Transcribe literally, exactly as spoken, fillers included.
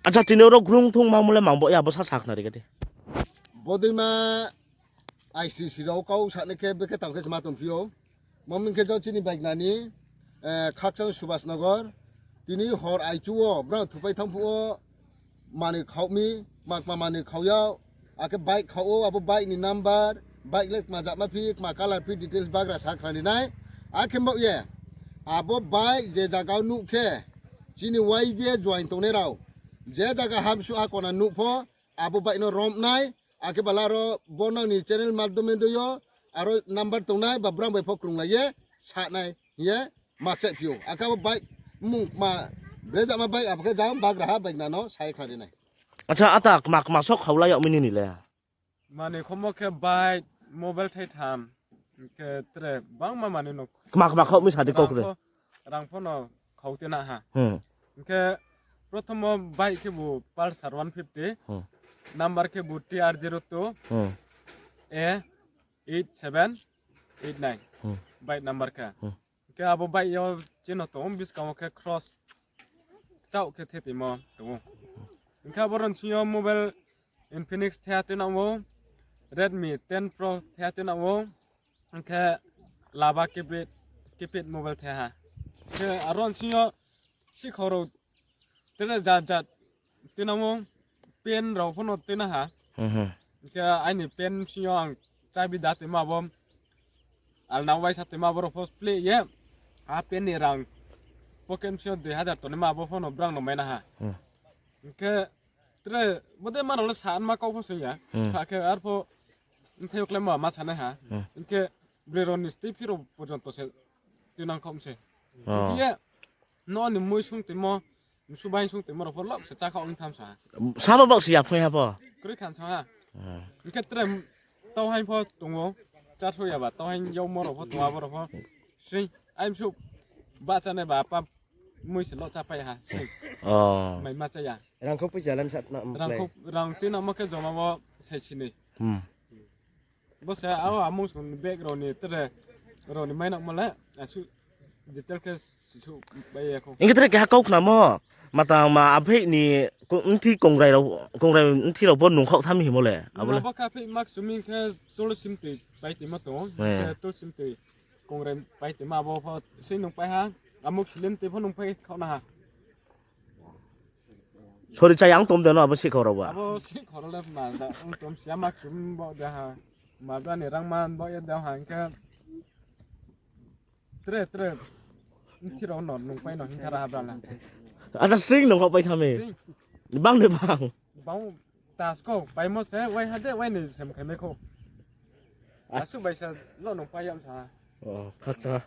Acha, tini oro grung thung mangmo le mang bo ya, bo sa sakhnari khe di. Bodeima I C C rao kau sanai khe bekhe tang khe sma tongphi ou. Mo hing khe jang chini baikna ni, eh, Khakchang Subhas Nagar. Tini hor aichu wo, brang thupai thang phuh wo, manoi khaoh mi, kma kma manoi khaoh yag, akhe bike khaoh ou, abo bike ni number, bike le kma jatma phi, kma colour phi, details bagra sakhnari nai. Akhe baoh ye, abo bike je zaga nuh khe, chini Y B A join tongnai rao, je zaga hamsuh ha kona nuh pho, abo bike no rom nai, akhe bala aro bo nang ni channel madhyome dei yo, aro number tongnai, ba brang bai pho krunglai ye, sanai hing ye, ma chai phi ou. Akhe abo bike, mmung kma, brejama bike, abo khe jang bagraha bike nano, sai khnari nai. Acha, ata kma kma sok khaulai yag mi nini le? Manoi khomo khe bike, mobile thai tham, hing khe tre bangma manoi no. Kma kma khaoh mi sa di kau kre. Rang pho, rang pho no khau tena ha. Hmm. Hing khe prothomo bike khebu Pulsar one fifty, Hmm. number khebu T R zero two, Hmm. A eight seven eight nine. Hmm. Bike number khe. Hmm. Hing khe abo bike yo chino tong ou, buskang wo khe cross kchaoh khe the toimo tong ou. Hing khe abo rao ni sing yo mobile Infinix the ha tuinang ou, Redmi ten Pro the ha tuinang ou, hing khe Lava keypad, keypad mobile the ha. Hing khe aro ni sing yo sikhau rao tre jat jat tuinang ou, pen rao pho no tuina ha. Mhm. Hing khe aini pen sing yo ang chabi da toimo abo, alna waisa toimo abo rao pho split ye, a pen ni rang pocket sing yo dui hazar tongnaima abo pho no brang no maina ha. Hmm. Hing khe tre bodei ma rao le sa nma kau pho sing ya. Hmm. Kha khe arpho bthai yo kláimo ma sanai ha. Hmm. Hing khe broi rao ni stay phi rao porjonto se tuinang khaoh mi se. Oh. Hing khe ye, no ni mui sung toimo, msu bai sung toimo rao pho lok se chá khaoh ong tham sa ha. Samo bak se yaphai ha pho. Kroi khan sa ha. Hmm. Hing khe tre tauhaing pho tong ou, chá so ya ba, tauhaing yagmo rao pho tong abo rao pho. Sing, ai msu bahcha nai ba apa mui se lo chápai ha, sing. Oh. Mai ma chá ya. Rangkhou poisa lam sat na. Rangkhou, rang tuinangmo khe joma wo saisi ni. Hmm. Bo se ao amung song ni bag rao ni tre rao ni mainangmo le, asuh detail khe sisu bai ya khou. Hing khe tre keha kau khnamo, matang ma aphih ni ko-, mthi kongrai rao, kongrai mthi rao bo nungkhaoh tham himo le, abo le. Abo khe aphih mak chumi khe tulsim tui pai toimo tong ou, Eh. khe tulsim tui kongrai pai toimo abo pho se nungpai ha, amuk silim tui pho nungpai khaoh na ha. Sori chaya ang tom de no abo sikhau rao ba. Abo sikhau rao le ma da ang tom siya ma chum bo de ha. Ma da ni rang man bo ye de ha hing khe. Tre, tre. Nthi rao no nungpai no hing thara ha bra la. Ada string nungkhaoh pai thami. String. Bang de bang. Bang tas ko, paimo se, wai ha de, wai ni sem khai mai khou. Asuh baisa lo nungpai yam sa ha. Oh, khakcha.